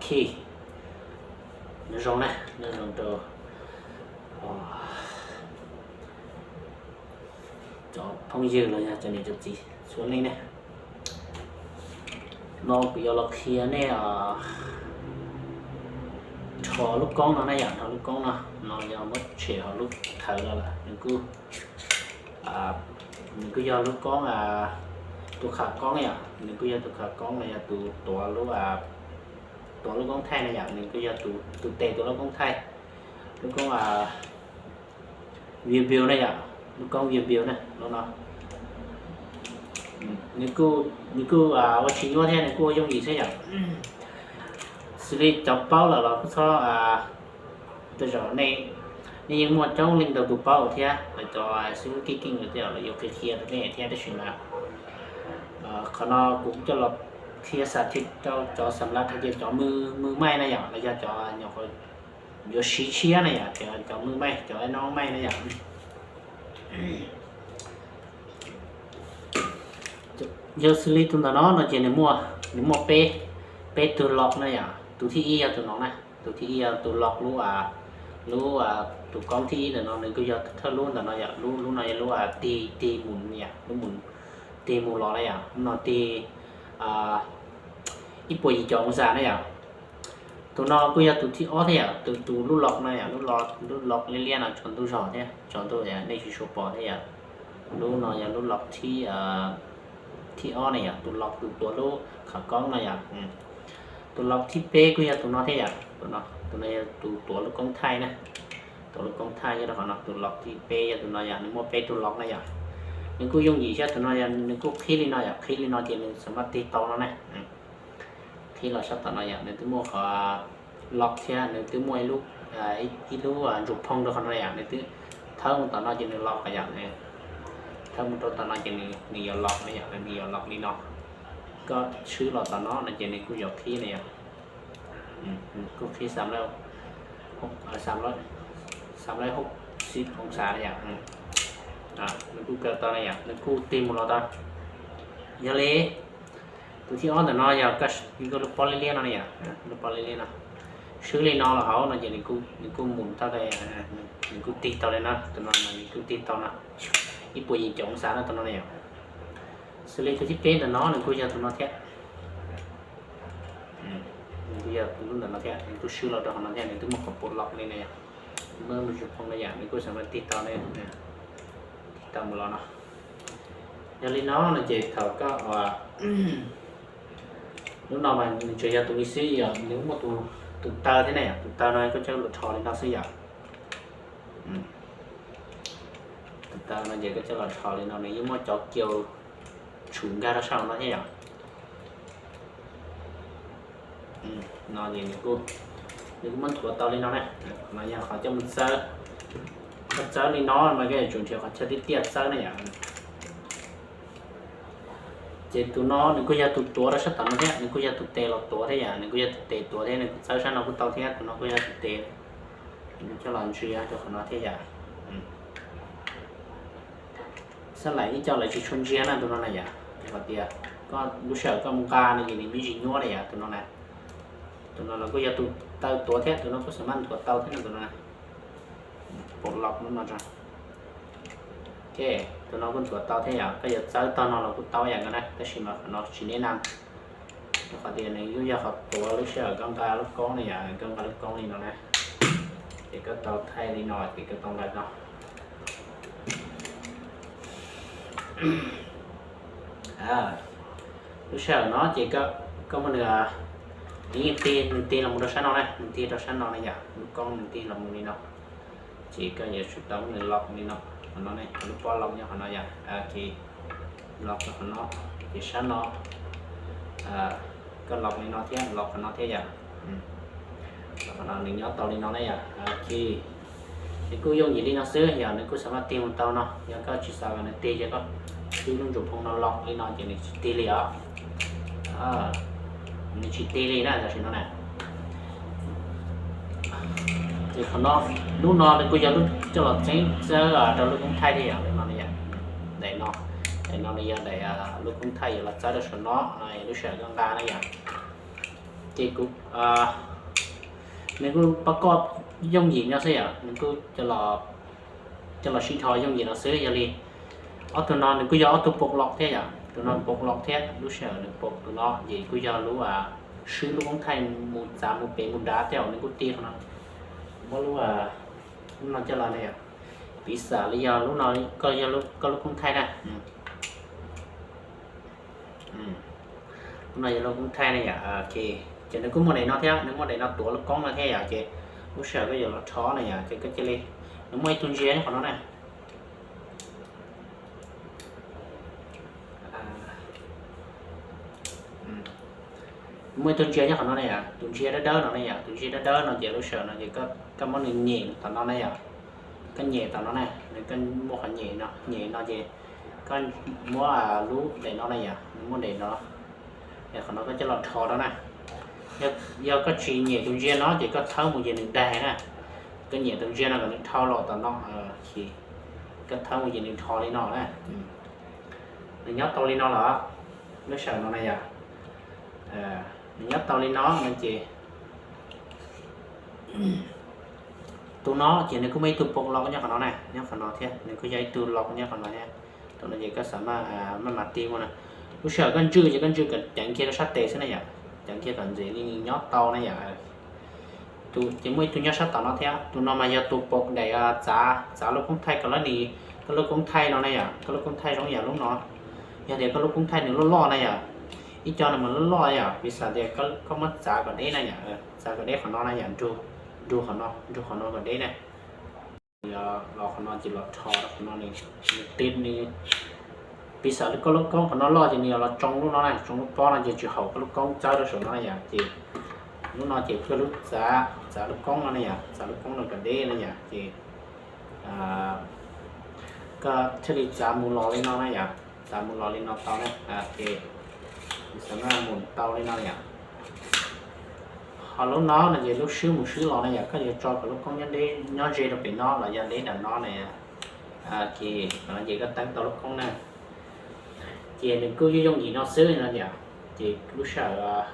Khi, nyob zoo na, nyob zoo rau cov phooj ywg los yog cov niam cov txiv txhua leej ne. No kuv yuav los qhia nej rho lub koob no na yom, rho lub koob no, no yog muab tshem hauv lub thawv no lawm, nws kuj, nws kuj yog lub koob, tus qhab koob yom, nws kuj yog tus qhab koob no yog tus tuav lub, tuav lub koob thaij na yom, nws kuj yog tus tes tuav lub koob thaij, lub koob view view na yom, lub koob view view na no. Nws kuj ua tsis nyuaj thiab nws kuj ua yooj yim xwb yom. Xws li cov paub lawm los kuj txhob, tej zaum nej, nej yeej muaj coob leej ntau tus paub thiab, lawv cov xib hwb keej keej lawv tej zaum lawv yuav qhia qhia rau nej thiab, tab sis mas qhov no kuv coj los qhia xa thib rau cov xam lav hais tias cov mw maij na yom, los yog cov nyuam qhuav yuav siv tshiab na yom, cov mw maij, cov noob maij na yom. Yog xws li tus ntawm no no ces nws muaj, nws muaj peb, peb tug log na yom. Tus thib ib yog tus no na, tus thib ib yog tus log lub, lub, tus koob thib ib ntawm no nws kuj yog thawj lub ntawm no yom, lub, lub no yog lub tig, tig mus yom, lub mus, tig mus los na yom, no tig ib puas yim caum oo xas na yom. Tus no kuj yog tus thib ob thiab yom, tus, tus lub log no yom, lub log liab liab no tsaus ntuj zog thiab, tsaus ntuj nej tsis tshua pom thiab yom. Lub no yog lub log thib, thib ob na yom, tus log tus tuav lub qhab koob no yom. Tus log thib peb kuj yog tus no thiab yom, tus no, tus no yog tus tuav lub koob thaij na. Tuav lub koob thaij nyob rau qhov no, tus log thib peb yog tus no yom, nws muaj peb tug log na yom. Nws kuj yooj yim thiab, tus no yog nws kuj qhib li no yom, qhib li no ces nws xam maj tig tau no na. Qhib los sab tom no yom, nws twb muaj qhov log thiab nws twb muaj ib lub, ib lub ntsuas phoo rau qhov no yom, nws twb thawb mus tom no ces nws log yom, thawb mus rau tom no ces nws yuav log na yom, nws yuav log li no. Koj swb los tom no no ces nws kuj yuav qhib na yom. Kuj qhib xam lab, xam lab hauv xib oo xav na yom. Nws kuj kaw tau na yom, nws kuj tig mus los tau. Yog li tus thib ob ntawm no yog koj lub pob liab liab no na yom, lub pob liab liab no, swb li no los hauv no ces nws kuj mus tau, nws kuj tig tau li no, tus no nws kuj tig tau no, ib puas yim caum oo xav no tus no na yom. Xws li tus thib peb ntawm no nws kuj yog tus no thiab. Nws kuj yog tus lub ntawm no thiab, nws kuj swb los rau hauv no thiab, nws twb muaj qhov pum log li na yom. Muaj ntsuas phoo na yom, nws kuj xam maj tig tau, tig tau mus los no. Yog li no no ces thaum koj, lub no mas nws tsuas yog tus li xwb yom, nws muaj tus taw thiab na yom, tus taw no koj coj los rho li no xwb yom. Tus taw no ces koj coj los rho li no nws yeej muaj cov kiau tshum nkag rau sab hauv no thiab yom. No ces nws kuj muab nthuav tau li no na, no yog qhov coj mus txawb, koj txawb li no mas koj yuav tsum nrhiav qhov chaw tiaj tiaj txawb na yom. Ces tus no nws kuj yog tus tuav rau sab tom no thiab, nws kuj yog tus tes los tuav thiab yom, nws kuj yog tus tes tuav thiab nws kuj txawb sab no kuj tau thiab, tus no kuj yog tus tes, nws coj los ntsia rau qhov no thiab yom. Sab laim ib co lawv tsis tshua ntsia na tus no na yom, ces hais tias koj lub sij hawm koj mus nqa no ces nws me ntsis nyuaj na yom, tus no na. Tus no los kuj yog tus taw tuav thiab, tus no kuj xam maj nthuav tau thiab no tus no na. Pum los lub no tso. Ok, tus no kuj nthuav tau thiab yom, koj yuav txawb tog no los kuj tau yam no na, tab sis mas qhov no tsis neb na. Rau qhov tias nws yeej yog qhov tuav lub sij hawm koj nqa lub koob na yom, koj nqa lub koob li no na. Ces koj tau thaij li no ces koj tau nqa no. Lub sij hawm no ces koj muab nws, nws tig, nws tig los mus rau sab no na, nws tig rau sab no na yom, lub koob nws tig los mus li no. Ces koj yuav tsum tau muab nws los li no, qhov no ne, lub pob los nyob qhov no yom, ok, los rau qhov no, ces sab no, koj los li no thiab, los qhov no thiab yom. Los qhov no nws nyob tau li no na yom, ok. Nws kuj yooj yim li no xwb yom, nws kuj xam maj tig mus tau no, yog koj tsis xav kom nws tig ces koj swb lub ntsuas phoo no los li no ces nws tsis tig li os. Nws tsis tig li na tam sim no na. Ces qhov no, lub no nws kuj yog lub coj los txeeb txawb rau lub koob thaij thiab yom, lub no yom. Daim no, daim no nws yog daim lub koob thaij yuav los txawb rau saum no, lub sij hawm koj nqa na yom. Ces kuv, nws kuj pab koj yooj yim no xwb yom, nws kuj coj los sib dhos yooj yim no xwb. Yog li ob tug no nws kuj yog ob tug pos los thiab yom, tus no pos los thiab, lub sij hawm nws pos tus no ces kuj yog lub swb lub koob thaij mus txav mus pem mus dav tej zaum nws kuj ti qhov no. Muab lub, lub no coj los na yom, piv xam li yog lub no koj yog koj lub koob thaij na. Lub no yog lub koob thaij na yom. Ces nws kuj muaj daim no thiab, nws muaj daim no tuav lub koob no thiab yom, ces lub sij hawm koj yuav los rho na yom, ces koj cia li, nws muaj ib tug ntsia nyob qhov no na. Muaj ib tug ntsia nyob qhov no na yom, tus ntsia dawb dawb no na yom, tus ntsia dawb dawb no ces lub sij hawm no ces koj muab nws nyem tom no na yom, koj nyem tom no na, nws koj muaj qhov nyem no, nyem no ces koj muab lub daim no na yom, nws muaj daim no, qhov no koj coj los rho rau na. Yog koj tsis nyem tus ntsia no ces koj thawb mus ces nws daig na, koj nyem tus ntsia no kom nws dhau los tom no, koj thawb mus ces nws dhos li no na. Nws nyob tau li no lawm, lub sij hawm no na yom, nws nyob tau li no no ces tus no ces nws kuj muaj ib tug pos los nyob qhov no na, nyob qhov no thiab, nws kuj yog ib tug los nyob qhov no thiab. Tus no ces koj xav maj, maj mam ti mus na. Lub sij hawm koj ntswj ces koj ntswj kom ceev kiag rau sab tes xwb na yom, ceev kiag kom ntxim li nws nyob tau na yom. Tus ces muaj ib tug nyob sab tom no thiab, tus no mas yog tus pos daim txav, txav lub koob thaij kom lawv ni, koj lub koob thaij no na yom, koj lub koob thaij zoo yam lub no. Yog tias koj lub koob thaij nws loj loj na yom, ib co nws mas loj loj yom, piv xam tias koj muab txav kom deb na yom, txav kom deb qhov no na yom, nrug qhov no, nrug qhov no kom deb na. Los qhov no ces los rho rau qhov no, nws ti nws, piv xam li koj lub koob qhov no loj ces nws yuav los tsoo lub no na, tsoo lub pob no ces tsis haum koj lub koob txawb rau saum no na yom. Ces lub no ces koj lub txav, txav lub koob no na yom, txav lub koob no kom deb na yom, ces koj thiaj li txav mus los li no na yom, txav mus los li no tau na. Ces xav maj mus tau li no yom. Ho lub no no ces lub swb mus swb los na yom, koj yuav tso kom lub koob nyob deb nyob ze rau pem no los yog deb nram no na. Ces qhov no ces koj teeb tau lub koob na. Ces nws kuj yooj yooj yim no xwb no yom. Ces lub sij hawm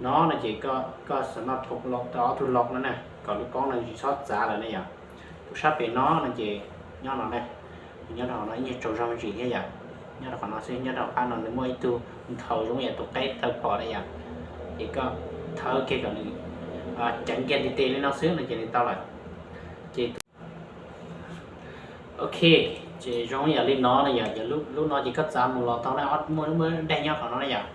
no no ces koj xav maj pos los tau ob tug los no na, kom lub koob no tsis txhob txav lawm na yom. Tus sab pem no no ces nyob no na, nyob rau qhov no ib nyuag tsaus zog me ntsis thiab yom. Nyob rau qhov no xwb, nyob rau qab no nws muaj ib tug nthaus zoo yam tus qaib taw phom na yom. Ces koj thawb kiag kom nws ceev kiag ntiv tes li no xwb no ces nws tau lawm. Ces ok, ces zoo yam li no na yom, ces lub no ces koj txav mus los tau na, muaj lub daim nyob qhov no na yom.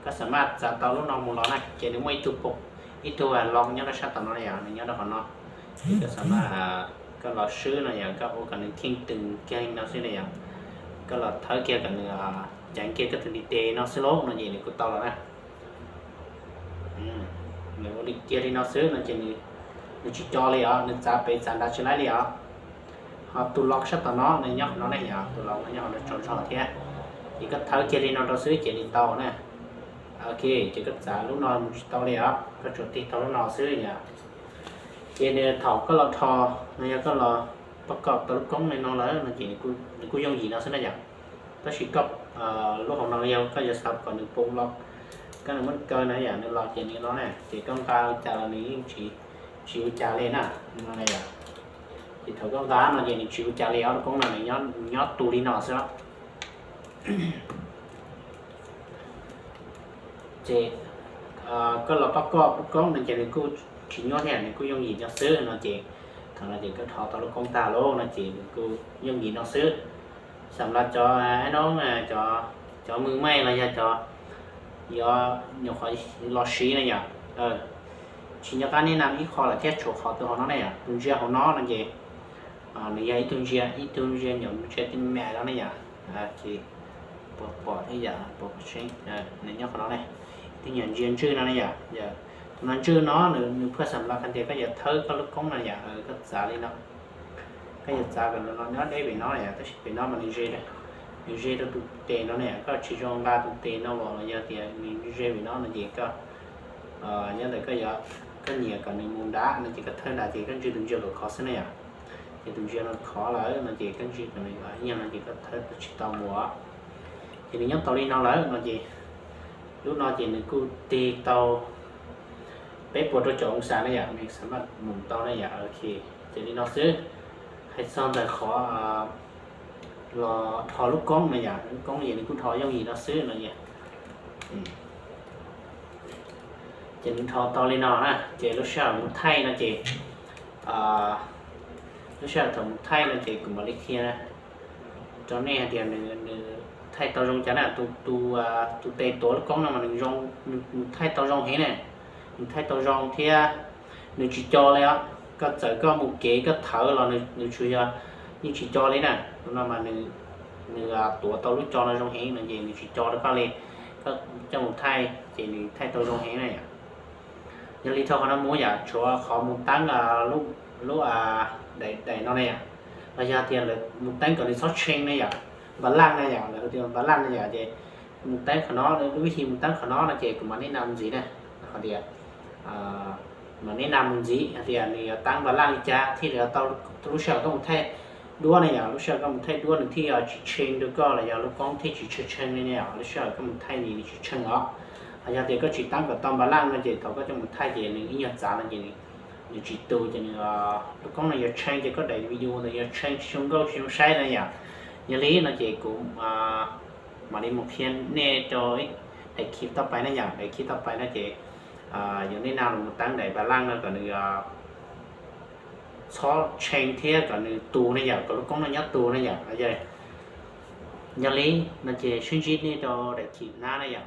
Koj xav maj txav tau lub no mus los na, ces nws muaj ib tug pos, ib tug los nyob rau sab tom no na yom, nws nyob rau qhov no. Ces koj xav maj, koj los swb no yom, koj ua kom nws theej tws kiag li no xwb na yom. Koj los thawb kiag kom nws ceev kiag koj tus ntiv tes no xwb lauj no ces nws kuj tau los na. Nws ua li kiag li no xwb no ces nws tsis co li os, nws txav pem txav nrad tsis laib li os. Ho tus los sab tom no nws nyob qhov no ne yom, tus los nyob qhov no tsaus zog thiab. Ces koj thawb kiag li no rau xwb ces nws tau na. Ok, ces koj txav lub no mus tsis tau li os, koj tsuas tig tau lub no xwb yom. Ces nws thaum koj los rho, no yog koj los pab kom tau lub koob li no lawm no ces nws kuj yooj yim no xwb na yom. Tab sis koj lub hauv no yog koj yuav xav kom nws poob los, koj nws muab kaw na yom, nws los ces nws no na, ces koj nqa li cas los nws yeej tsis ua cas li na. No na yom, ces thaum koj nqa no ces nws tsis ua cas li os, lub koob no nws nyob tu li no xwb. Ces koj los pab koj lub koob no ces nws kuj tsis nyuaj thiab, nws kuj yooj yim no xwb no ces, thaum no ces koj rho tau lub koob tag lawm no ces nws kuj yooj yim no xwb. Xam las cov noob, cov mws meej los yog cov yuav nyuam qhuav los siv na yom, tsis nco qab neb nam ib qho lawm thiab, tshuav qhov tus hauv no na yom, tus ntsia hauv no no ces nws yog ib tug ntsia, ib tug ntsia nyuam ntsia tij mam no ne yom. Ces puas pom thiab yom, puas pom tseeb, nws nyob qhov no ne, ib tug nyuam ntsia ntswj no ne yom. Tus no ntswj no nws phuaj xam las hais tias koj yuav thawb koj lub koob no yom, koj txav li no, koj yuav txav kom no nyob deb pem no yom, tab sis pem no mas nws ze, nws ze rau tus tes no ne yom, koj tsis zoo nqa tus tes no los los yog tias nws ze pem no no ces koj nyob ntawm koj yuav, koj nyiam kom nws mus nrad no ces koj thawb nrad ces koj ntswj tus ntsia kom khov xwb na yom. Ces tus ntsia no khov lawm no ces koj ntswj kom nws ib nyuag no ces koj thawb tsis tau mus. Ces nws nyob tau li no lawm no ces lub no ces nws kuj tig tau peb puas rau caum oo xas na yom, nws xam maj mus tau na yom. Ces li no xwb. Hais txog ntawm qhov los dhos lub koob na yom, lub koob ces nws kuj dhos yooj yim no xwb no. Ces nws dhos tau li no na, ces lub sij hawm mus thaij no ces, lub sij hawm thaum mus thaij no ces kuv mam li qhia rau nej hais tias nws thaij tau zoo cas na. Tus tes tuav lub koob no mas nws thaij tau zoo heev na, nws thaij tau zoo thiab nws tsis co li os. Koj txawm koj mus kev koj thawv los nws tsuas yog yeej tsis co li na. Tus no mas nws tuav tau lub co no zoo heev no ces nws tsis co rau koj li. Koj coj mus thaij ces nws thaij tau zoo heev na yom. Yog li dhau qhov no mus yom, tshuav qhov mus teeb lub daim no na yom, los yog tias lawv mus teeb kom nws txhob tshee na yom, npa laj na yom, lawv hu tias npa laj na yom. Ces mus teeb qhov no, lub vib thi mus teeb qhov no no ces kuv mam neb na mus ntxiv na, qhov tias mam neb na mus ntxiv hais tias nws yuav teeb npa laj li cas thiaj li yuav tau lub sij hawm koj mus thaij duab na yom. Lub sij hawm koj mus thaij duab nws thiaj yuav tsis tshee rau koj los yog lub koob thiaj tsis tshee tshee li na yom. Lub sij hawm koj mus thaij nws tsis tshee os. Yog tias koj tsis teeb kom tau npa laj no ces thaum koj coj mus thaij ces nws ib nyuag txav no ces nws tsis tu ces nws, lub koob no yuav tshee ces koj daim video ntawd yuav tshee tsis zoo nkauj tsis zoo saib na yom. Yog li no ces kuv mam li mus qhia nej rau daim clip tau pais na yom. Daim clip tau pais no ces yuav neb na los mus teeb daim npa laj no kom nws txhob tshee thiab kom nws tu na yom, kom lub koob no nyob tu na yom. Yog li no ces sib ntsib nej rau daim clip hnab na yom.